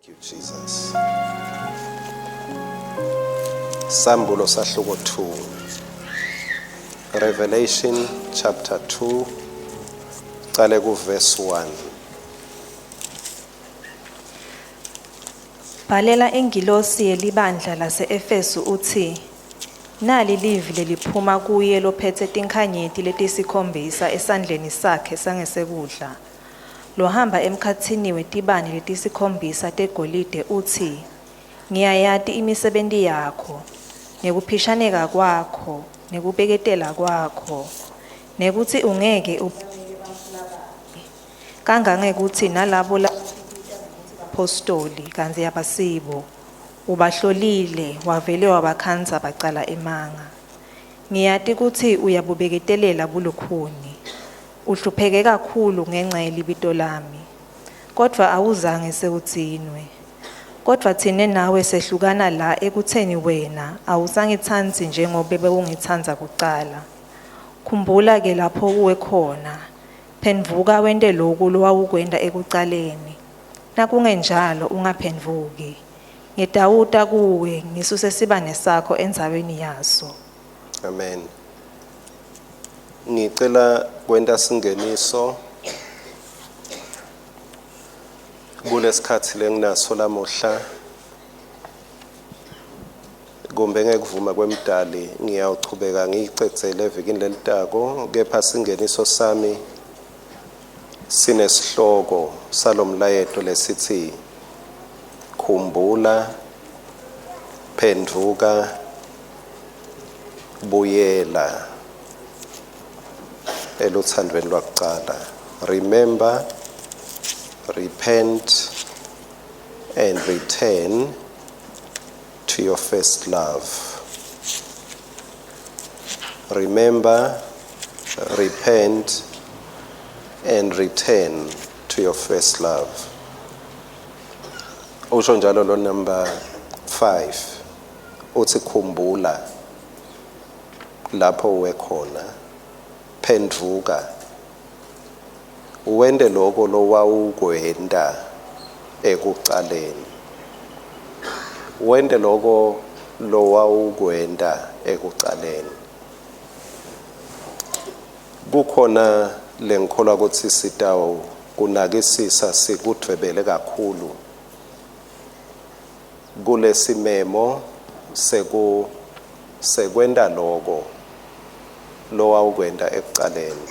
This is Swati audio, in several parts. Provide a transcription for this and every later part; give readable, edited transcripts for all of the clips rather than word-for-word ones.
You Jesus. Sambulo sahluko 2. Revelation chapter 2 cale ku verse 1. Bhalela ingilosi yelibandla lase-Efesu utsi, Nali livi leliphuma kuye lophetse tinkhanyeti letisikhombisa esandleni sakhe sangesekudla, lohamba emkhatsini wetibane letisikhombisa tegolide utsi, Ngiyayati imisebenti yakho, nekuphishaneka kwakho, nekubeketela kwakho, nekutsi ungeke ubamele bantfu lababi, kangangekutsi nalabo labatibita ngekutsi baphostoli kantsi abasibo, ubahlolile wavele wabakhandza bacala emanga. Ngiyati kutsi uyabubeketelela bulukhuni, uhlupheke kakhulu ngenca yelibito lami, kodvwa awuzange sewudzinwe. Kodvwa tsine nawe sehlukana la ekutseni wena awusangitsandzi njengobe bewungitsandza kucala. Khumbula-ke lapho uwe khona, phendvuka wente loku lowawukwenta ekucaleni. Nakungenjalo ungaphendvuki, ngitawuta kuwe ngisuse sibane sakho endzaweni yaso. Amen. Ngicela kwenta singeniso kulesikhatsi lenginaso lamuhla kumbe ngekuvuma kwemdali ngiyawuchubeka ngiyicedzele evikini lelitako kepha singeniso sami sinesihloko salomlayeto lesitsi khumbula phendvuka buyela eluthandweni lwakucala. Remember, repent and return to your first love. Remember, repent and return to your first love. Usho njalo lo number 5 uthi khumbula lapho uwe khona, phendvuka wente loko lowawukwenta ekucaleni, wente loko lowawukwenta ekucaleni. Kukhona lengikholwa ukuthi sitawu kunakisisa sikudvwebele kakhulu kulesimemo sekwenta loko lowawukwenta ekucaleni.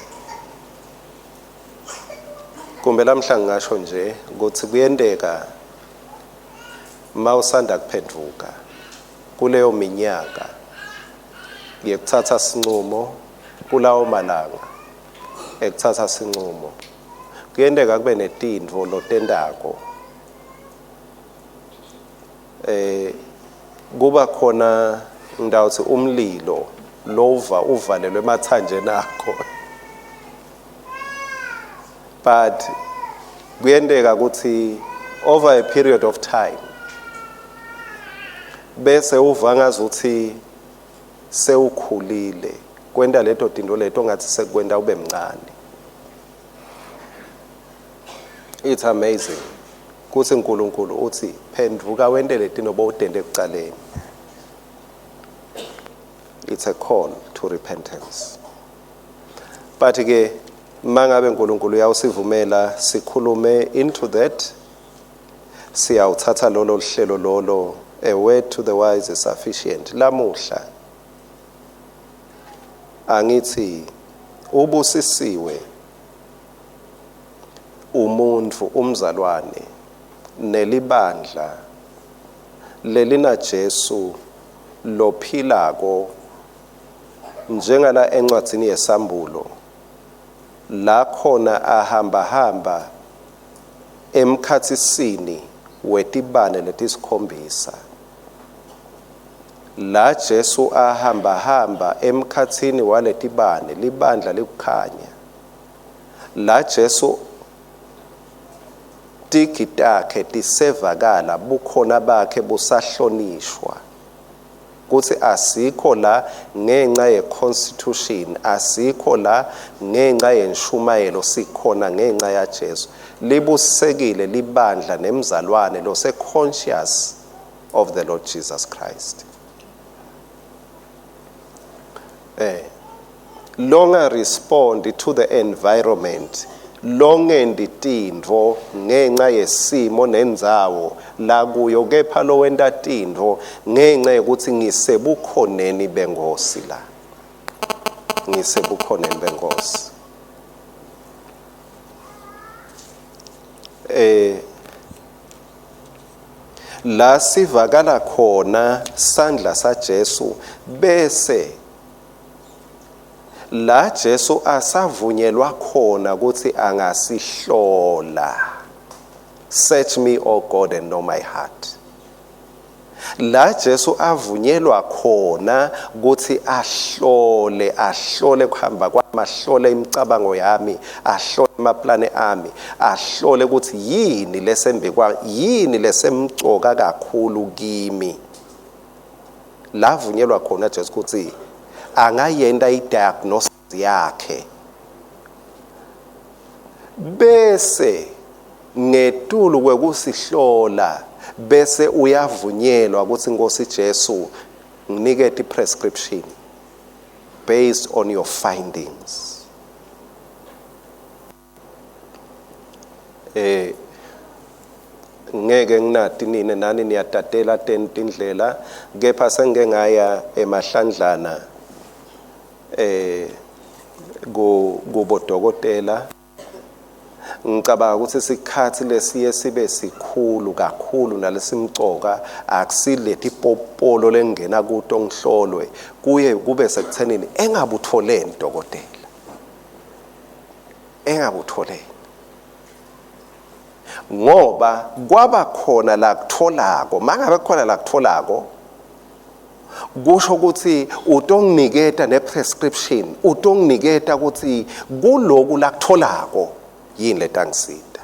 Kumbe lamhla ngingasho nje ukuthi kuyenteka mawusanda kuphendvuka kuleyo minyaka yekuthatha sincumo, kulawo malanga ekuthatha sincumo, kuyenteka kube netintfo lotentako. Kuba khona ngitawutsi umlilo lova uvalelwe emathanjeni akho, but kuyenteka ukuthi over a period of time bese uva ngazuthi sewukhulile kwenta leto tinto leto ngathi sekukwenta ube mncane. It's amazing kuthi uNkulunkulu uthi phendvuka wente letinto bowutente ekucaleni. It's a call to repentance. But ke mangabe uNkulunkulu uyawusivumela sikhulume into that, siyawuthatha lolo hlelo lolo, a word to the wise is sufficient. Lamuhla angithi ubusisiwe umuntu umzalwane nelibandla lelina Jesu lophilako njengala encwadzini yesambulo la khona ahamba hamba emkhatsisini wetibane letisikhombisa. La Jesu ahamba hamba emkhatsini waletibane, libandla likukhanya. La Jesu tigi takhe tisevakala, bukhona bakhe busahlonishwa. Kuthi asikho la ngenxa ye-constitution, asikho la ngenxa yenshumayelo, sikhona ngenxa yaJesu. Libusekile libandla nemzalwane lose conscious of the Lord Jesus Christ. Longa respond to the environment, longendi tintfo ngenxa yesimo nendzawo la kuyo, kepha lowenta tintfo ngenxa yokuthi ngisebukhoneni benkosi la, ngisebukhoneni benkosi. La sivakala khona sandla saJesu, bese la Jesu asavunyelwa khona ukuthi angasihlola. Search me, O God, and know my heart. La Jesu avunyelwa khona ukuthi ahlole, ahlole kuhamba kwami, ahlole imicabango yami, ahlole amaplane ami, ahlole ukuthi yini lesembi kwami, yini lesemcoka kakhulu kimi. La avunyelwa khona Jesu ukuthi angayenta i-diagnosis yakhe, bese ngetulu kwekusihlola bese uyavunyelwa ukuthi Nkosi Jesu nginikete i-prescription based on your findings. Ngeke nginati nine nani niyatatela tindlela, kepha sengike ngaya emahlandlana kubodokotela. Ngicabanga ukuthi isikhathi lesiye sibe sikhulu kakhulu nalesimcoka akusilethi ipopolo lengena kuto ngihlolwe, kuye kube sekuthenini engabutholeni dokotela, engabutholeni, ngoba kwaba khona la kutholako. Mangabe khona la kutholako, kusho ukuthi utonginiketa ne-prescription, utonginiketa ukuthi kuloku la kutholako yini letangisida.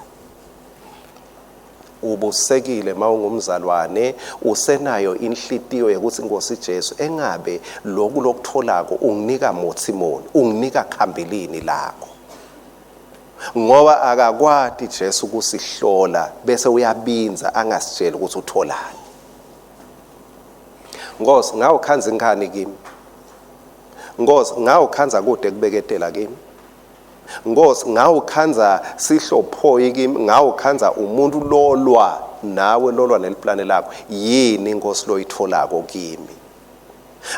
Ubusekile mawungumzalwane usenayo inhlitiyo yokuthi Nkosi Jesu engabe loku lokutholako unginika motsi moni, unginika khambilini lakho, ngoba akakwati Jesu kusihlola bese uyabinza angasitsheli ukuthi utholani. Nkosi ngawukhanza inkhani kimi, Nkosi ngawukhanza kude kubeketela kimi, Nkosi ngawukhanza sihlophoyi kimi, ngawukhanza umuntu lolwa nawe, lolwa neliplane lakho. Yini Nkosi loyitholako kimi?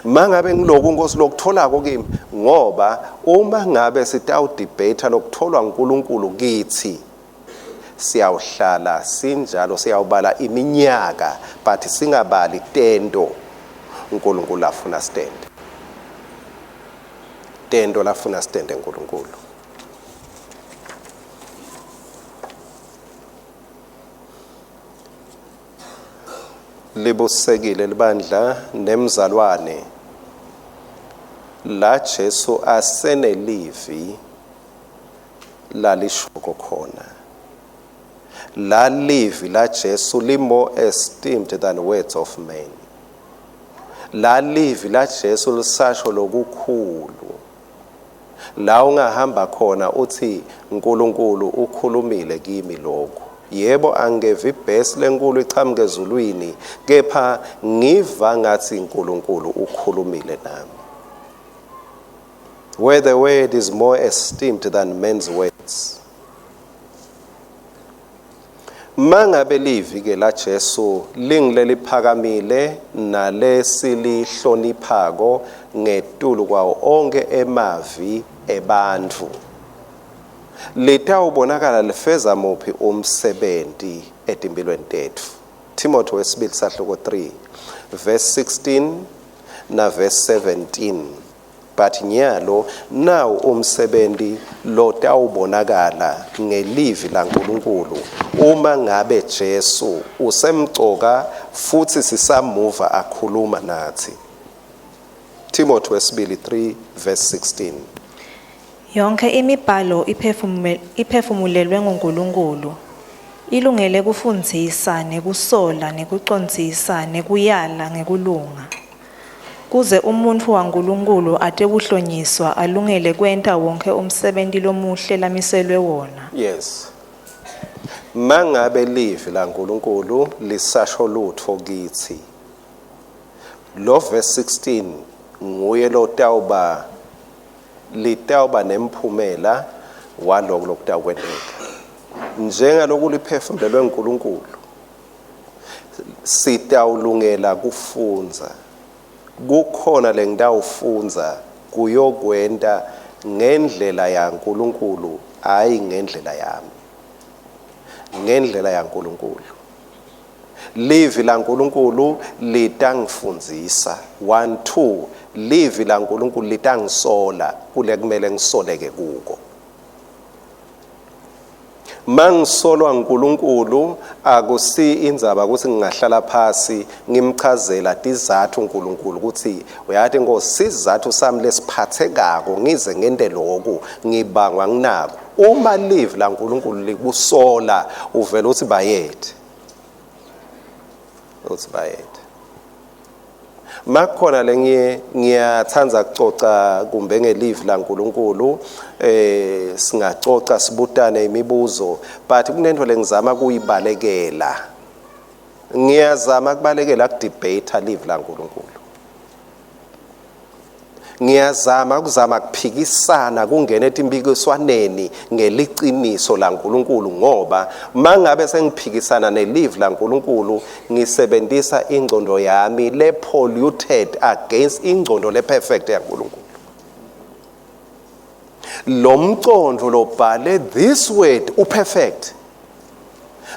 Mangabe ngiloku Nkosi lokutholako kimi, ngoba uma ngabe sitawudebate lokutholwa uNkulunkulu kithi, siyawuhlala sinjalo, siyawubala iminyaka but singabali tento uNkulunkulu afuna sitende, tento lafuna sitende uNkulunkulu. Libusekile libandla nemzalwane la Jesu asenelivi lalishoko khona. La livi la Jesu li more esteemed than words of men. La livi la Jesu lisasho lokukhulu. La ungahamba khona uthi uNkulunkulu ukhulumile kimi lokhu. Yebo angevi ibhesi lenkulu ichamuke ezulwini, kepha ngiva ngathi uNkulunkulu ukhulumile nami. Where the word is more esteemed than men's words. Mangabe livi ke la Jesu lingileliphakamile nalesilihloniphako ngetulu kwawo onke emavi ebantfu, litawubonakala lifeza muphi umsebenzi etimpilweni tetfu. Timothy wesibili sahluko 3 verse 16 na verse 17. But nyalo nawu umsebenzi lotawubonakala ngelivi laNkulunkulu uma ngabe Jesu usemcoka futhi sisamuva akhuluma nathi. Timothy wesibili 3 verse 16. Yonke imibhalo iphefumulelwe nguNkulunkulu, ilungele kufundzisa, nekusola, nekucondzisa, nekuyala ngekulunga. Kuze umuntfu waNkulunkulu atewuhlonyiswa alungele kwenta wonkhe umsebenti lomuhle lamiselwe wona. Yes. Mangabe livi laNkulunkulu lisasho lutfo kitsi, lo verse 16 nguye lotawuba litawuba nemphumela waloko lokutawukwenteka. Njengaloku liphefumulelwe nguNkulunkulu, sitawulungela kufundza. Kukhona lengitawufundza kuyokwenta ngendlela yaNkulunkulu, hayi ngendlela yami. Ngendlela yaNkulunkulu. Livi laNkulunkulu litangifundzisa. 1 2 livi laNkulunkulu litangisola kule kumele ngisoleke kuko. Mangisolwa uNkulunkulu akusi indzaba ukuthi ngingahlala phasi ngimchazela tizathu uNkulunkulu ukuthi uyati Nkosi, sizathu sami lesiphathekako ngize ngente lokhu ngibangwa nginako. Uma livi laNkulunkulu likusola uvela uthi bayethe, uthi bayethe. Makukhona lengiye ngiyathanda kucoca kumbe ngelivi laNkulunkulu, singacoca sibutane imibuzo, but kunento lengizama kuyibalekela. Ngiyazama kubalekela kudebate livi laNkulunkulu. Ngiyazama kuzama kuphikisana kungena etimpikiswaneni ngeliciniso laNkulunkulu, ngoba mangabe sengiphikisana nelivi laNkulunkulu ngisebenzisa ingcondo yami le polluted against ingcondo le perfect yaNkulunkulu. Lo mcondo lobhale this word uperfect.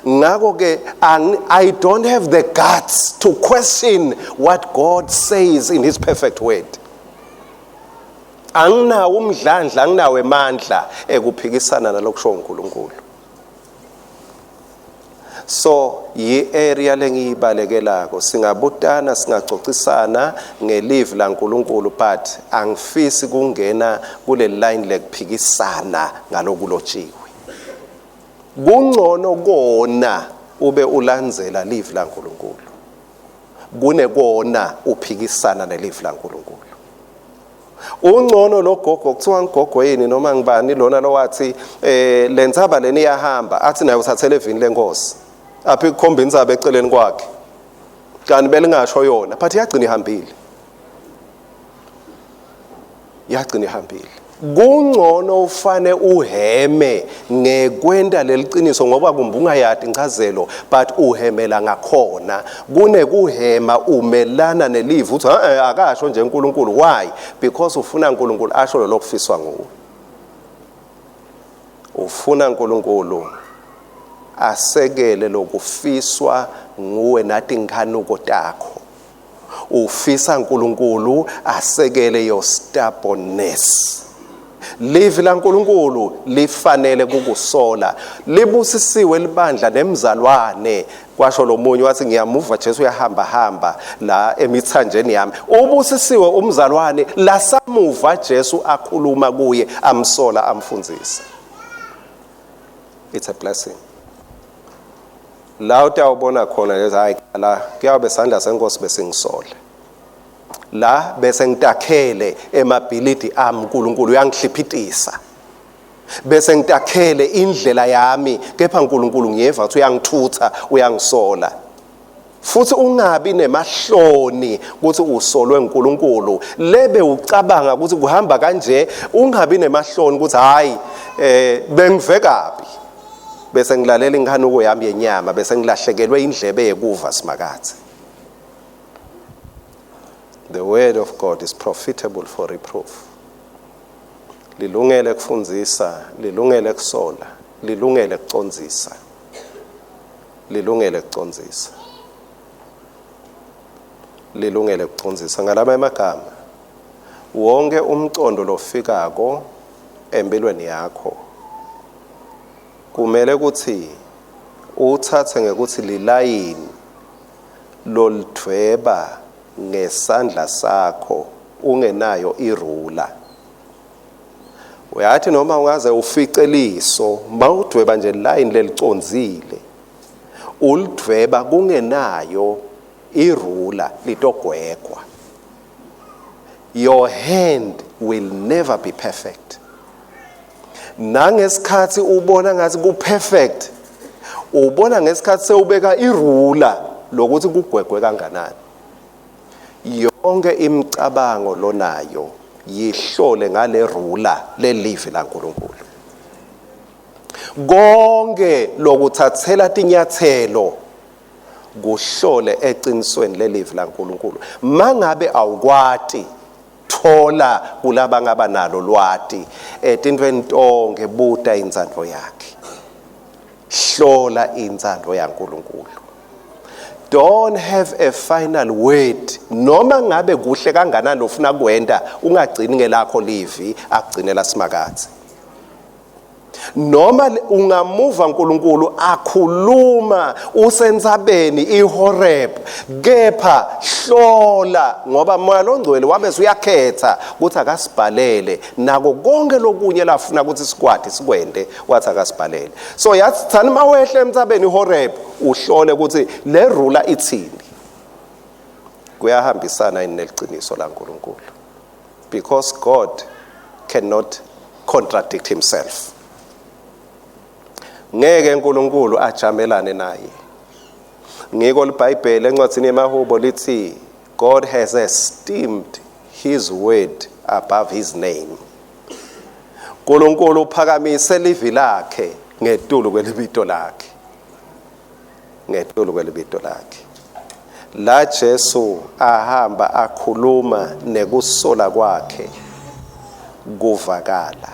Ngakho ke I don't have the guts to question what God says in his perfect word. Anginawo umdlandla, anginawo emandla ekuphikisana nalokusho uNkulunkulu. So yi-area lengiyibalekelako, singabutana singacocisana ngelivi laNkulunkulu, but angifisi kungena kule line lekuphikisana ngalokulotshiwe. Kungcono kona ube ulandzela livi laNkulunkulu kunekona uphikisana nelivi laNkulunkulu. Ungcono lo gogo kuthiwa ngigogo yini noma ngibani lona lowathi lentsaba leni iyahamba, athi naye uthathele evini lenkosi, aphi kukhomba intsaba eceleni kwakhe, kanti belingasho yona, but yagcina ihambile, yagcina ihambile. Kungcono ufane uheme ngekwenta leliciniso, ngoba kumbe ungayati incazelo, but uhemela ngakhona kunekuhema umelana nelivi uthi akasho nje uNkulunkulu. Why? Because ufuna uNkulunkulu asho lokufiswa nguwe. Ufuna uNkulunkulu asekele lokufiswa nguwe natinkhanuko takho. Ufisa uNkulunkulu asekele your stubbornness. Livi laNkulunkulu lifanele kukusola. Libusisiwe libandla nemzalwane, kwasho lo munye wathi ngiyamuva Jesu uyahamba hamba la emithanjeni yami. Ubusisiwe umzalwane lasamuva Jesu akhuluma kuye, amsola, amfundzisa. It's a blessing. La utawubona khona nje, hayi la kuyabe sandla senkosi besingisole, la bese ngitakhele emabhilidi ami, uNkulunkulu uyangihliphitisa, bese ngitakhele indlela yami, kepha uNkulunkulu ngiyeva ukuthi uyangithutha, uyangisola. Futhi ungabi nemahloni ukuthi usolwe uNkulunkulu, lebe ucabanga ukuthi kuhamba kanje, ungabi nemahloni ukuthi hayi bengive kabi, bese ngilalela inkhanuko yami yenyama, bese ngilahlekelwe indlebe yekuva simakathe. The word of God is profitable for reproof. Lilungele kufundzisa, lilungele kusola, lilungele kucondzisa. Lilungele kucondzisa. Lilungele kucondzisa. Ngalama emagama, wonke umcondo lofikako empilweni yakho kumele ukuthi uthathe ngekuthi lilayini lolidvweba ngesandla sakho ungenayo irula. Uyathi noma ungaze ufice liso, mawudvweba nje line lelicondzile, ulidvweba kungenayo irula, litogwegwa. Your hand will never be perfect. Nangesikhathi ubona ngathi ku perfect, ubona ngesikhathi sewubeka irula lokuthi kugwegwe kanganani. Yonke imicabango lonayo yihlole ngale rula lelivi laNkulunkulu. Konke lokuthathela tinyathelo kuhlole eqinisweni lelivi laNkulunkulu. Mangabe awukwati, thola kulaba ngaba nalo lwati etintweni tonke, buta intsandvo yakhe, hlola intsandvo yaNkulunkulu. Don't have a final word. Noma ngabe kuhle kanganani ufuna kwenta, ungagcini ngelakho livi, akugcinela simakatsi. Noma ungamuva uNkulunkulu akhuluma usentsabeni iHoreb, kepha hlola, ngoba moya longcwele wabe uyakhetha ukuthi akasibhalele nako konke lokunye lafuna ukuthi sikwati sikwente, wathi akasibhalele. So yathi thani mawehle emntsabeni iHoreb, uhlole ukuthi le rula ithini, kuyahambisana yini neliciniso laNkulunkulu, because God cannot contradict himself. Ngeke uNkulunkulu ajamelane naye. Ngiko liBhayibheli encwadzini yemahubo lithi God has esteemed his word above his name. uNkulunkulu uphakamise livi lakhe ngetulu kwelibito lakhe, ngetulu kwelibito lakhe. La Jesu ahamba akhuluma nekusola kwakhe kuvakala,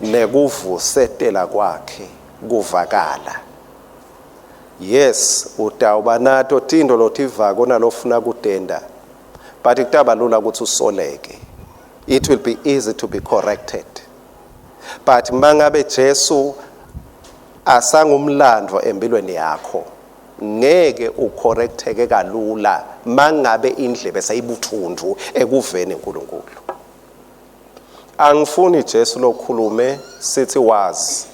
nekuvusetela kwakhe kuvakala. Yes, utawuba nato tinto lotivako nalofuna kutenda, but kutaba lula ukuthi usoleke. It will be easy to be corrected. But mangabe Jesu asangumlando empilweni yakho, ngeke ucorrecteke kalula mangabe indlebe seyibuthundu ekuveni uNkulunkulu. Angifuni Jesu lokhulume sithi wazi,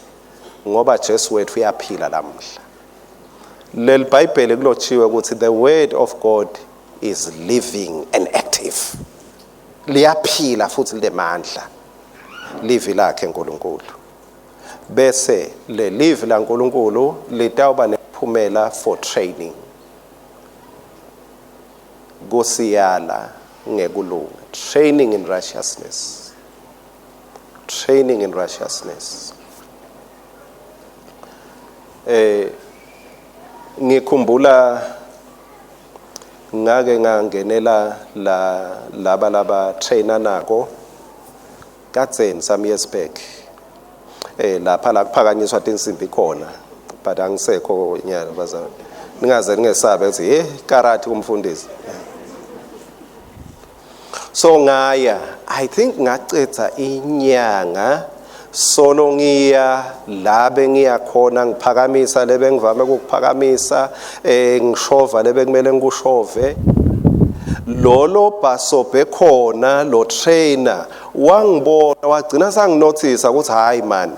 ngoba Jesu wethu uyaphila lamuhla. Leli Bhayibheli kulotshiwe ukuthi the word of God is living and active. Liyaphila futhi linemandla livi lakhe uNkulunkulu. Bese le livi laNkulunkulu litawuba nemiphumela for training, kusiyala ngekulunga, training in righteousness, training in righteousness. Ngikhumbula ngake ngangenela la laba trainer nako kadzeni, some years back, lapha la kuphakanyiswa tinsimbi khona, but angisekho nyalo bazalwane, ningaze ningesabe ukuthi hey karate kumfundisi. So ngaya, I think ngacetha inyanga solo ngiya la bengiya khona, ngiphakamisa lebe ngivame ukuphakamisa, ngishova lebe kumele ngikushove. Lolo bhasobhe khona lo trainer wangibona, wagcina sanginothisa ukuthi hayi man,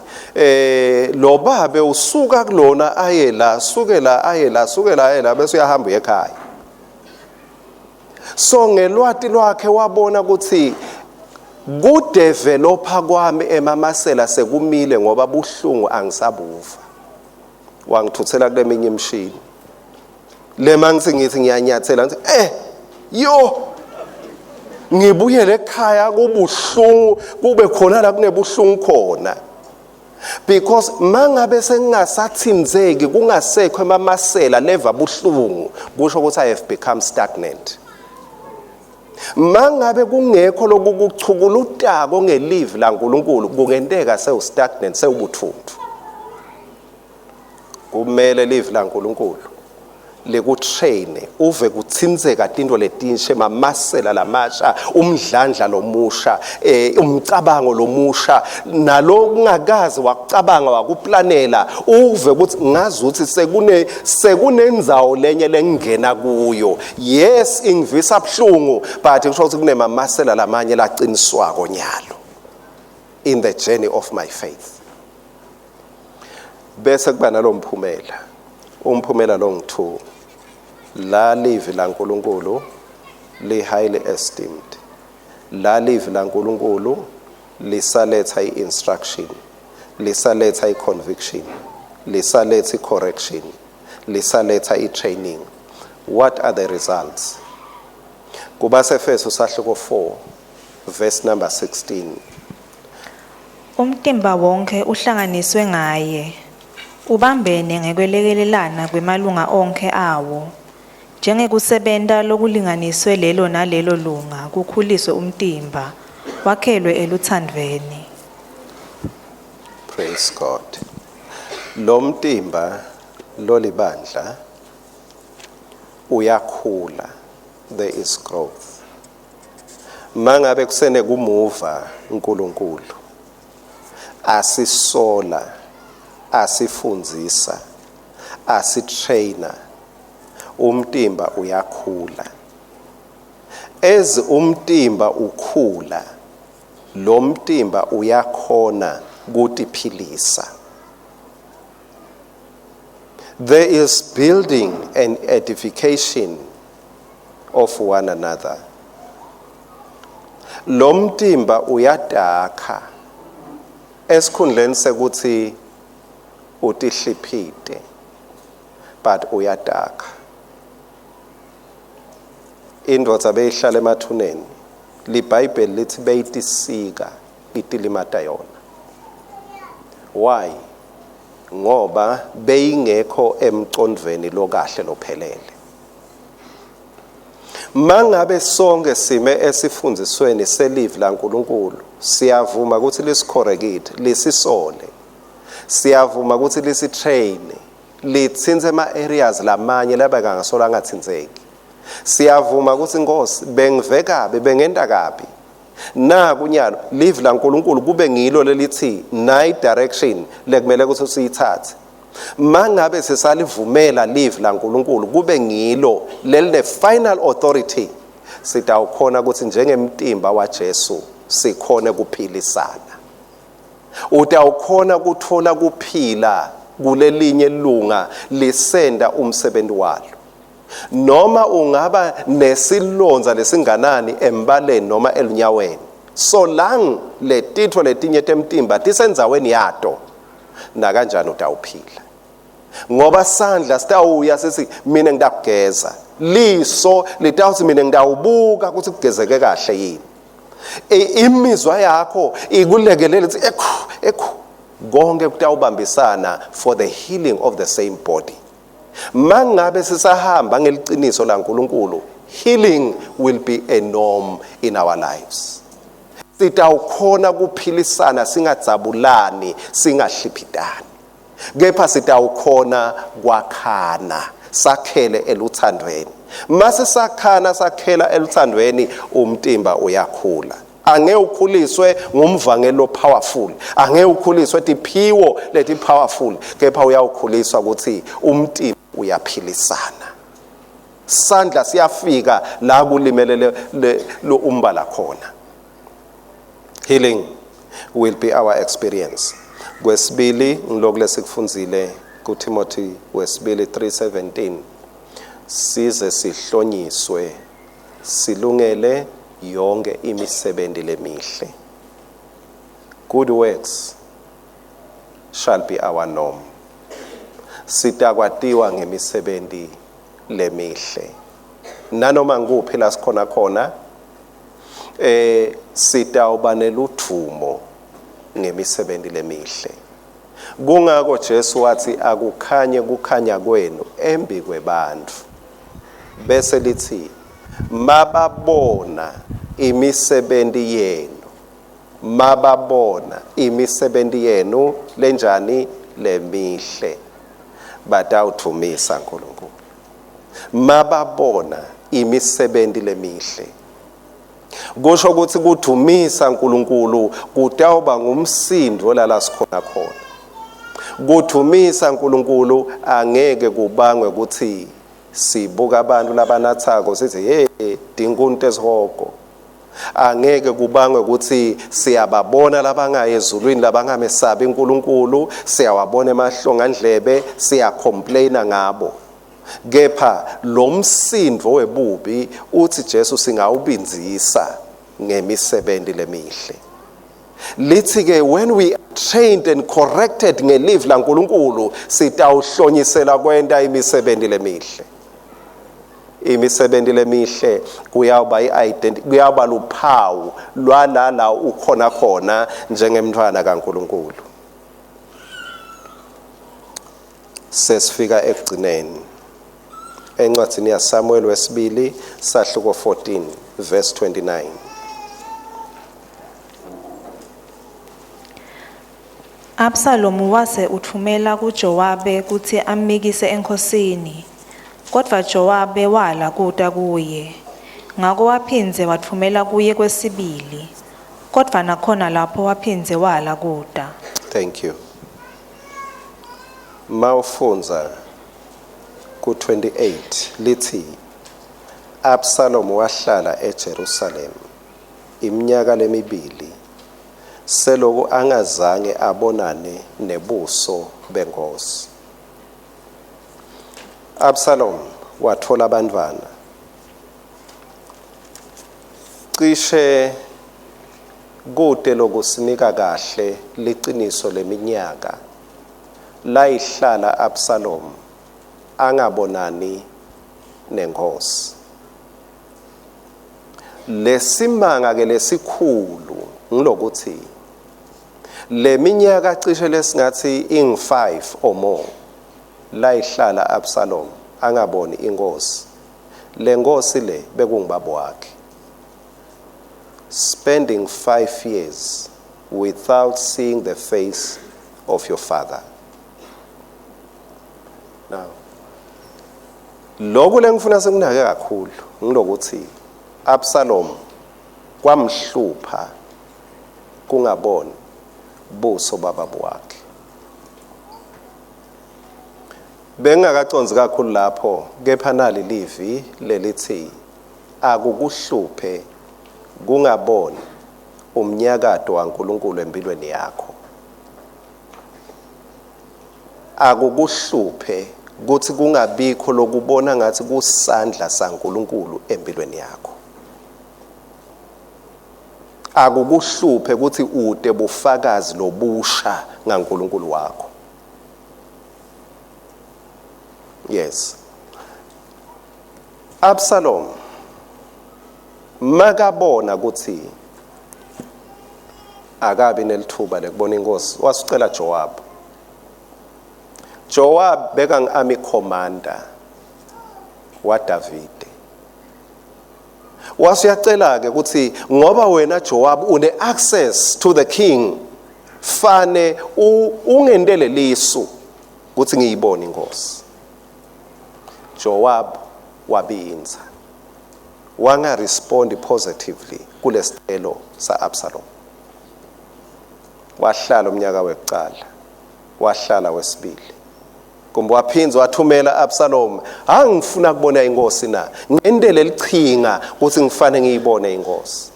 lo babe usuka kulona aye la, suke la aye la, suke la aye la, bese uyahamba uye ekhaya. So ngelwati lwakhe wabona ukuthi kudevelopa kwami emamasela sekumile, ngoba buhlungu angisabuva. Wangithuthela kule minye imishini le mangithi ngithi ngiyanyathela, ngithi yo ngibuyele ekhaya kubuhlungu, kube khona la kunebuhlungu khona, because mangabe sengingasathinzeki, kungasekho emamasela leva buhlungu, kusho ukuthi I have become stagnant. Mangabe kungekho lokukuchukulutako ngelivi laNkulunkulu, kungenteka sewu stagnant, sewubuthuntu. Kumele livi laNkulunkulu likutrain, uve kuthinzeka tinto letinshe, mamasela lamasha, umdlandla lomusha, umcabango lomusha, nalo kungakazi wakucabanga wakuplanela, uve ukuthi ngazi ukuthi sekunendzawo lenye lengena kuyo. Yes, ingivisa buhlungu, but kusho ukuthi kunemamasela lamanye laqiniswako nyalo in the journey of my faith. Bese kuba nalomphumela, umphumela lo ngithu la livi laNkulunkulu li highly esteemed. La livi laNkulunkulu lisaletha i-instruction, lisaletha i-conviction, lisaletha i-correction, lisaletha i-training. What are the results? Kubasefeso sahluko 4 verse number 16. Umtimba wonke uhlanganiswe ngaye, ubambene ngekwelekelelana kwemalunga onkhe awo. Njengekusebenta lokulinganiswe lelo nalelo lunga kukhuliswe umtimba, wakhelwe elutsandvweni. Praise God. Lo mtimba lolibandla uyakhula, there is growth. Mangabe kusene kumuva uNkulunkulu asisola, asifundzisa, asitrainer, umtimba uyakhula. As umtimba ukhula, lo mtimba uyakhona kutiphilisa. There is building and edification of one another. Lo mtimba uyatakha esikhundleni sekuthi utihliphite, but uyatakha. Indvodza beyihlala emathuneni, liBhayibheli lithi beyitisika itilimata yona. Why? Ngoba beyingekho emcondvweni lokahle lophelele. Mangabe sonke sime esifundzisweni selivi laNkulunkulu, siyavuma ukuthi lisicorrecte, lisisole, siyavuma ukuthi lisitrain, litsintse ema areas lamanye labekangasola angatsintseki. Siyavuma ukuthi Nkosi bengive kabi, bengenta kabi. Na kunyalo livi laNkulunkulu kube ngilo lelithi nayi direction lekumele ukuthi siyithathe. Mangabe sisalivumela livi laNkulunkulu kube ngilo leline final authority, sitawukhona ukuthi njengemtimba waJesu sikhone kuphilisana. Utawukhona kuthola kuphila kulelinye lunga lisenda umsebenzi walo. Noma ungaba nesilonza lesinganani embaleni noma elunyaweni, so lang letitfo letinye temtimba tisendzaweni yato, nakanjani utawuphila. Ngoba sandla sitawuya sithi mina ngidakugeza, liso litawuthi mina ngidawubuka ukuthi kugezeke kahle yini. Imizwa yakho ikulekelele ukuthi ekhu ekhu, konke kutawubambisana for the healing of the same body. Mangabe sisahamba ngeliciniso laNkulunkulu, healing will be a norm in our lives. Sitawukhona kuphilisana singadzabulani, singahliphitani, kepha sitawukhona kwakhana sakhele eluthandweni. Mase sakhana sakhela eluthandweni, umtimba uyakhula. Angeke ukhuliswe ngumvangelo powerful, angeke ukhuliswe tiphiwo leti powerful, kepha uyawukhuliswa ukuthi umtimba uyaphilisana. Sandla siyafika la kulimelele lo umbala khona. Healing will be our experience. Kwesibili ngiloku lesikufundzile kuTimothy wesibili 3:17, size sihlonyiswe silungele yonke imisebenzi lemihle. Good works shall be our norm. Sitakwatiwa ngemisebenzi lemihle. Nanoma ngikuphi la sikhona khona, sitawuba neludvumo ngemisebenzi lemihle. Kungako Jesu wathi akukhanye kukhanya kwenu embi kwebantfu, bese lithi mababona imisebenzi yenu, mababona imisebenzi yenu lenjani lemihle, batawudvumisa uNkulunkulu. Mababona imisebenzi lemihle, kusho ukuthi kudumisa uNkulunkulu kutawuba ngumsindo la sikhona khona. Kudumisa uNkulunkulu angeke kubangwe ukuthi sibuka abantu labanathako sithi hey dinkunte esihogo. Angeke kubangwe ukuthi siyababona labangaye ezulwini labangamesabi uNkulunkulu, siyawabona emahlongandlebe, siyacomplaina ngabo. Kepha lo msindo webubi uthi Jesu singawubinzisa. Ngemisebenti lemihle. Lithi ke, when we are trained and corrected ngelivi laNkulunkulu, sitawuhlonyisela kwenta imisebenti lemihle. Imisebenti lemihle kuyawuba i-identity, kuyawuba luphawu lwalala ukhona khona njengemntfwana kaNkulunkulu. Sesifika ekugcineni. Encwadzini yaSamuel wesibili, sahluko 14, verse 29. Absalomu wase utfumela kuJowabe kutsi ammikise enkhosini, kodvwa Jowabe wala kuta kuye. Ngako waphindze watfumela kuye kwesibili, kodvwa nakhona lapho waphindze wala kuta. Thank you. Mawufundza ku-28, lithi Absalom wahlala eJerusalem iminyaka lemibili, seloku angazange abonane nebuso benkosi. Absalom wathola abantwana cishe kute lokusinika kahle liciniso leminyaka layihlala Absalom angabonani nenkosi. Lesimanga ke lesikhulu ngilokuthi leminyaka cishe lesingathi ing 5 or more layihlala Absalom angaboni inkosi, lenkosi le bekungubaba wakhe. Spending 5 years without seeing the face of your father. Now, lokhu lengifuna sekunake kakhulu ngilokuthi Absalom kwamhlupha kungaboni buso baba wakhe. Bengingakaconzi kakhulu lapho, kepha nali livi lelithi akukuhluphe kungaboni umnyakato waNkulunkulu empilweni yakho. Akukuhluphe kuthi kungabikho lokubona ngathi kusandla saNkulunkulu empilweni yakho. Akukuhluphe kuthi ude bufakazi lobusha ngaNkulunkulu wakho. Yes, Absalom makabona ukuthi akabi nelithuba lekubona inkosi, wasicela Joab. Joab beka ngi-army commander waDavide. Wasuyacela ke ukuthi ngoba wena Joab une access to the king, fane ungentele lisu ukuthi ngiyibone inkosi. Joab wabinza, wanga respond positively kulesicelo saAbsalom. Wahlala umnyaka wekucala, wahlala wesibili, kumbe waphindza wathumela Absalom, angifuna kubona inkosi na ngentele lichinga ukuthi ngifane ngiyibone inkosi.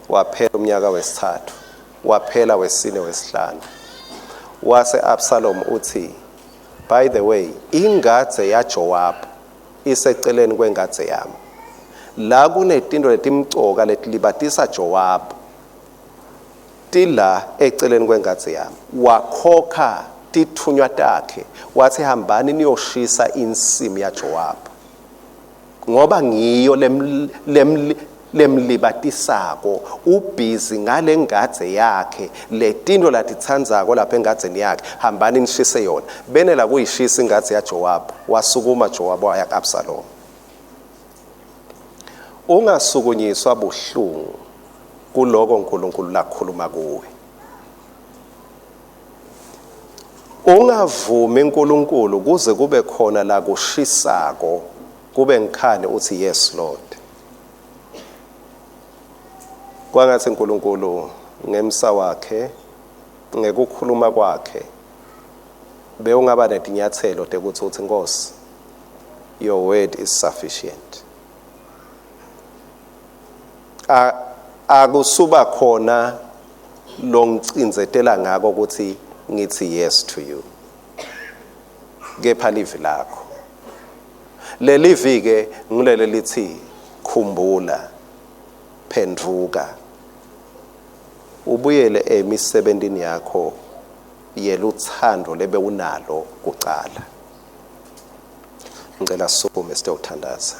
Waphela umnyaka wesithathu, waphela wesine, wesihlanu. Wase Absalom uthi, by the way, ingadze yaJoab iseceleni kwengadze yami, la kunetinto letimcoka letilibatisa Joab, tila eceleni kwengadze yami. Wakhokha tithunywa takhe, wathi hambani niyoshisa insimu yaJoab, ngoba ngiyo lemlibatisako, ubhizi ngale ngadze yakhe, letinto latitsandzako lapha engadzeni yakhe, hambani nishise yona. Benela kuyishisa ingadze yaJoab, wasukuma Joab waya kuAbsalom. Ungasukunyiswa buhlungu kuloko uNkulunkulu lakhuluma kuwe. Ungavumi uNkulunkulu kuze kube khona la kushisako kube ngikhane uthi yes Lord. Kwangathi uNkulunkulu ngemsa wakhe, ngekukhuluma kwakhe, bewungaba netinyathelo tekuthi uthi Nkosi, your word is sufficient. Akusuba khona longicindzetela ngako ukuthi ngithi yes to you, kepha livi lakho lelivi ke ngilele lithi khumbula. Phendvuka ubuyele emisebentini yakho yeluthando lebe unalo kucala. Ngicela sisukume sitewuthandaza.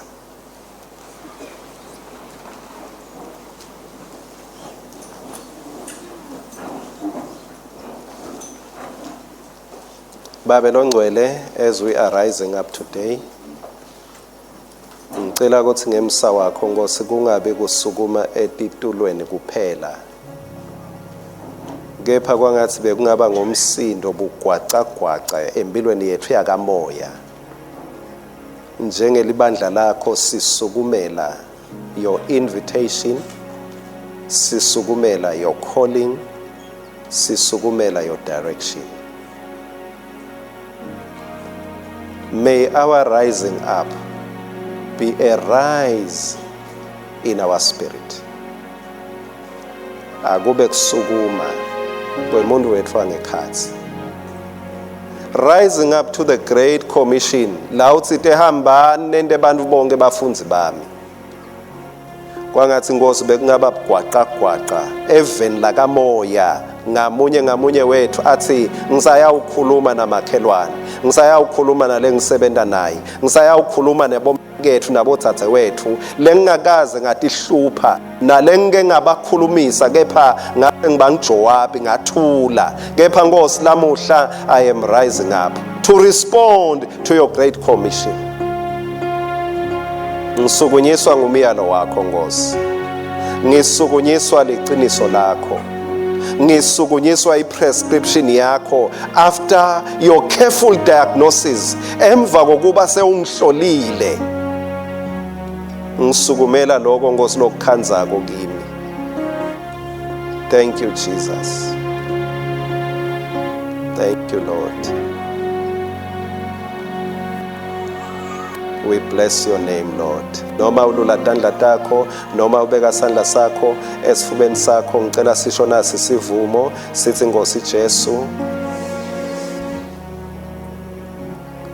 Babe longcwele, as we are rising up today, ngicela ukuthi ngemsa wakho Nkosi kungabe kusukuma etitulweni kuphela, kepha kwangathi bekungaba ngomsindo bugwacagwaca empilweni yethu yakamoya. Njengelibandla lakho sisukumela your invitation, sisukumela your calling, sisukumela your direction. May our rising up be a rise in our spirit. Akube kusukuma kwemuntu wethu wangekhatsi. Rising up to the great commission, la utsite hambani nente bantfu bonke bafundzi bami. Kwangathi Nkosi bekungaba bugwaqa gwaqa eveni lakamoya, ngamunye ngamunye wethu athi ngisayawukhuluma namakhelwane, ngisayawukhuluma nale ngisebenta naye, ngisayawukhuluma nebomkethu nabodzadze wethu lengingakaze ngatihlupha nale ngike ngabakhulumisa, kepha ngabe ngibangijowabi ngathula. Kepha Nkosi lamuhla I am rising up to respond to your great commission. Ngisukunyiswa ngumyalo wakho Nkosi, ngisukunyiswa liqiniso lakho, ngisukunyiswa i-prescription yakho after your careful diagnosis, emva kokuba sewungihlolile. Ngisukumela lokho Nkosi lokukhanzako kimi. Thank you Jesus. Thank you Lord. We bless your name Lord. Noma ulula tandla takho, noma ubeka sandla sakho esifubeni sakho, ngicela sisho nasi sivumo sithi Nkosi Jesu,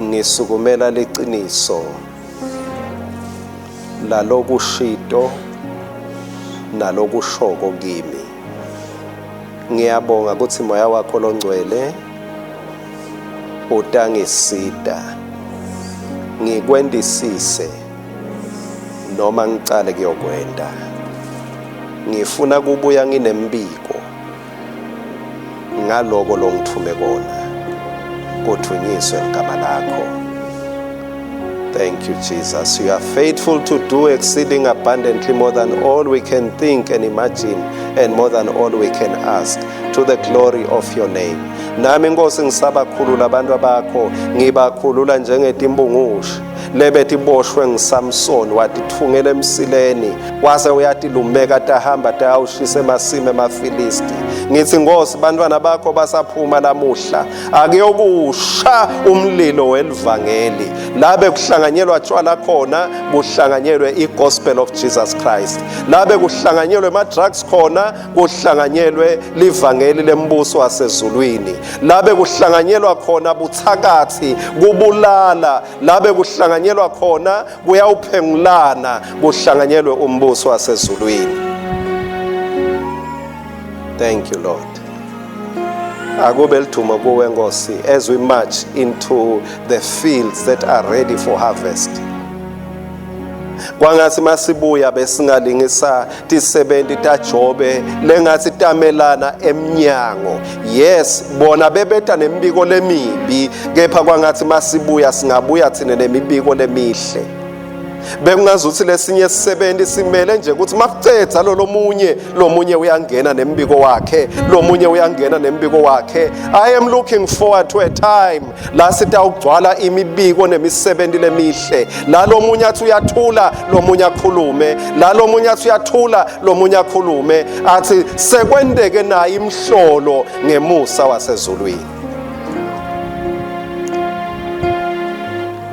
ngisukumela liqiniso lalokushito nalokushoko kimi. Ngiyabonga ukuthi moya wakho longcwele utangisita ngikwendisise noma ngicale kuyokwenda. Ngifuna kubuya nginembiko ngaloko longithume kona. Kuthunyiswe igama lakho. Thank you, Jesus. You are faithful to do exceeding abundantly more than all we can think and imagine, and more than all we can ask, to the glory of your name. Nami Nkosi ngisabakhulula abantu abakho, ngibakhulula njengetimbungushe lebetiboshwe ngiSamson, watithungela emsileni wase uyatilumeka tahamba tayawushisa emasimi emaFilisti. Ngithi Nkosi, bantwana bakho basaphuma lamuhla, akuyokusha umlilo welivangeli labe kuhlanganyelwa tshwala khona, kuhlanganyelwe i-gospel of Jesus Christ, labe kuhlanganyelwe ma-drugs khona, kuhlanganyelwe livangeli lembuso wasezulwini, labe kuhlanganyelwa khona buthakathi kubulala, labe kuhlanganyelwa khona kuyawuphengulana, kuhlanganyelwe umbuso wasezulwini. Thank you Lord. Akube lidumo kuwe Nkosi as we march into the fields that are ready for harvest. Kwangathi masibuya besingalingisa tisebenti taJobe lengathi tamelana emnyango. Yes, bona bebeta nemibiko lemibi, kepha kwangathi masibuya singabuya thina nemibiko lemihle. Bekungazuthi lesinye isisebenzi simele nje ukuthi makucedza lo lomunye, lomunye uyangena nembiko wakhe, lomunye uyangena nembiko wakhe. I am looking forward to a time la sitawugcwala imibiko nemisebenzi lemihle, la lomunye athi uyathula lomunye akhulume, la lomunye athi uyathula lomunye akhulume, athi sekwenteke naye imhlolo ngemusa wasezulwini.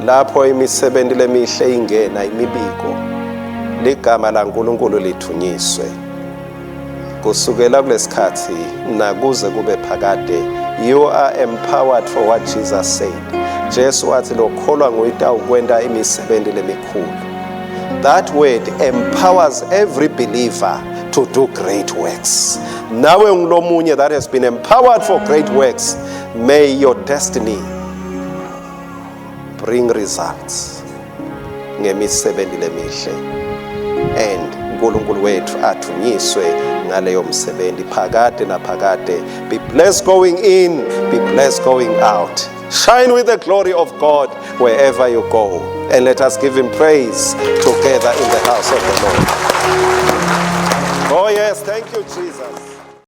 Lapho imisebenzi lemihle ingena imibiko, ligama laNkulunkulu lithunyiswe kusukela kulesikhathi nakuze kube phakade. You are empowered for what Jesus said. Jesu wathi lokholwa nguye utawukwenta imisebenzi lemikhulu. That word empowers every believer to do great works. Nawe ungulomunye that has been empowered for great works. May your destiny bring results ngemisebenti lemihle and uNkulunkulu wethu athunyiswe ngaleyo msebenzi phakade naphakade. Be blessed going in, be blessed going out. Shine with the glory of God wherever you go, and let us give him praise together in the house of the Lord. Oh yes, thank you, Jesus.